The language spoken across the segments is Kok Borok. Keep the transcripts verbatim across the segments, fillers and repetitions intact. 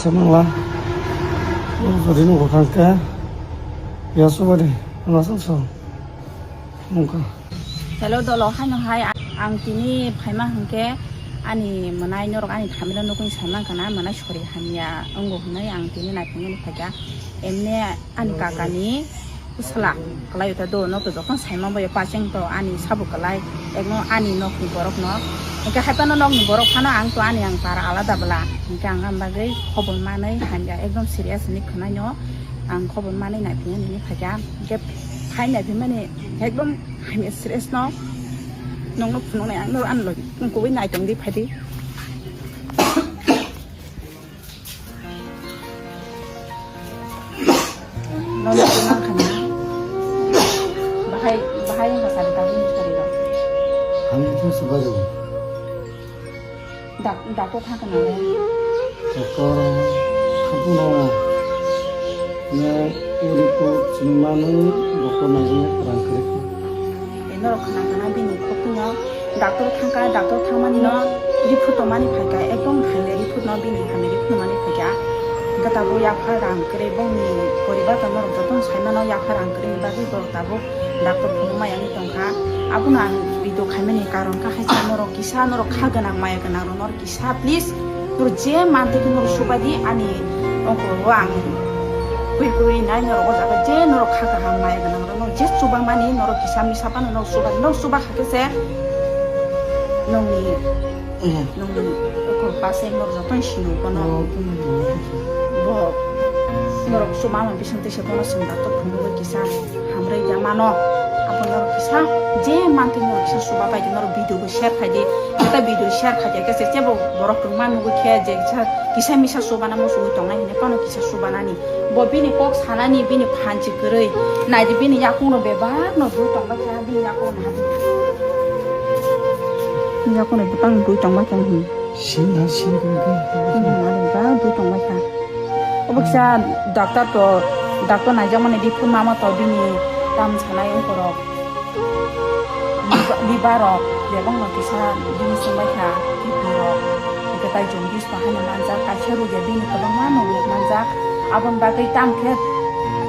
Samangla. Jodi no bwkhang khe. Yasu bari. Masal so. Nungka. Hello dolo, haino hai ang tini phaima hwnkhe ani mwnai norok ani thamino nukung saimang kana mwnai sori hamya wngo hwnwi ang tini naithokmani phaikha. Emne ani kakani usala kwlai ta do, nok to jokhon saima boyo pacheng to ani sabo kwlai, ekno ani nokni borok no, hwnkhe hai phano nokni borok phano ang to ani ang para alada bwla, hwnkhe ang ani bagwi khobor manwi hamya ekdom serious hinwi khwnai no ang khobor manwi naiphiya nini phaikha, hwnkhe phai naiphimani ekdom hamya serious no nokno phunuknai ang no ani logi kubui naitong di phaidi. Nono twi mankha na? Bahai, bahai wngkha sari tabuk ni sari rok. Ang itu sebaru. Dak, dakto thangkha na le? Doktor thangkha na. Ne uri ko chimanu doktor nai rang kiri. Norok khna khna bini khokno doctor thangkha, doctor thangmani no report tongmani phaikha, ekdom hamya report no bini hamya report tongmani phaikha. Hwnkhe tabuk yapha rang kwrwi bongni poribar tong norok jotono saimano yapha rang kwrwini bagwi borok tabuk doctor phunukma yangwi tongkha. Abono ang video khaimani karon kha haisa norok kisa norok kha gwnang maya gwnang rok norok kisa please, norok je mantwi khe norok subai di ani ongkoro o ang kwi kwi nai norok o jaga je norok kha kaham maya gwnang rok norok je chuba mani norok kisa misa phano norok subai norok chuba kha khe se nongni nongni ongkoro pase norok jotono sino bono bo norok chuba ma bising twi se bono chwng doctor phunugwi kisa hamrwi ya mano. Abo norok kisa je mantwi norok kisa suba bai di norok video bo share khai di. Jeta video share khai di khe se chebo borok kwbangma nugwi khe je kisa, kisa misa subana muchungwi tongnai hinwi phano kisa subanani. Bo bini kok sanani bini phanchi kwrwi. Nai di bini yakung no bebak no dui tongbai kha bini yakung no hadi. Bini yakung no bebak no dui tongbai kha hin. Sin ha sin kung khe. Bini yakung no bebak dui tongbai kha. Obo kisa doctor to, doctor naijakmani report mama to bini tam sanai ongkorok. Liver, liver rok bebak no kisa bini songbai kha, kidney rok, hwnkhe tai jaundice to haino manjak, kaisa rugya bini kwbangma no rok manjak. Aboni bagwi tam khe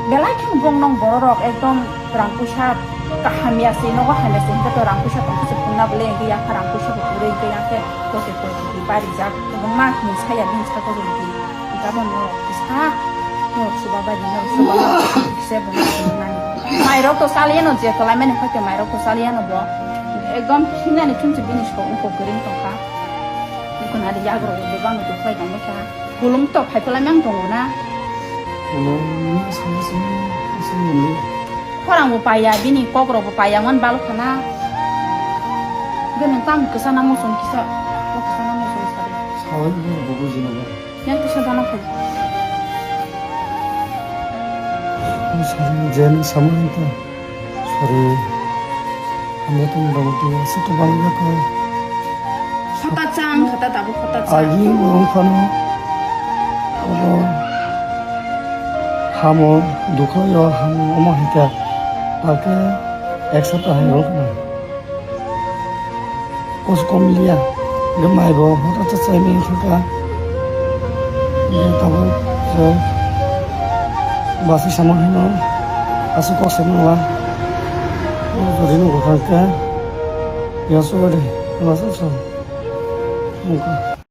belai kheno bong nong borok rok ekdom rang puisa kaham ya se, nogo hamya se, hwnkhe to rang puisa tong khe se phunna bole, hwnkhe yakha rang puisa bo kwrwi, hwnkhe yakhe kote kote barijak, kwbangma mungsa ya bini saka rok. Gabon norok kisa, norok suba bai di, norok suba bai di, kisa bo norok suba nani. Mairok to saliya no je, kwlai mani hoi te mairok to saliya no bo. Ekdom thinani chumchi bini sok ungkok gring tongkha. Bukun ari yagrok bo bebak no duklai tongbai kha. Hulum to phai phalai mang tongo na. Hulum ni asal asal asal ni. Khorang bo paiya, bini kok rok bo paiya, mon balok khana. Bini tang kisa namo song kisa, o kisa namo song sari. Sawai bo bubu jina ba. Yang kisa dana phai. Sari jen sama ita. Sari. Hamba tong dong tu, situ bang ko. Khata chang, khata tabuk khata chang. Agi urung phano. Obo hamo, dukho yo hamo, omo hita. Ake ek sapta hai rok na. Kos kom liya. Gemai bo, hota cha chai mi thaka. Ye tabo, so. Basi sama hino. Asu kok se mangla. Jodi no gotang ka. Yasu bade. Basi so. Nungkha.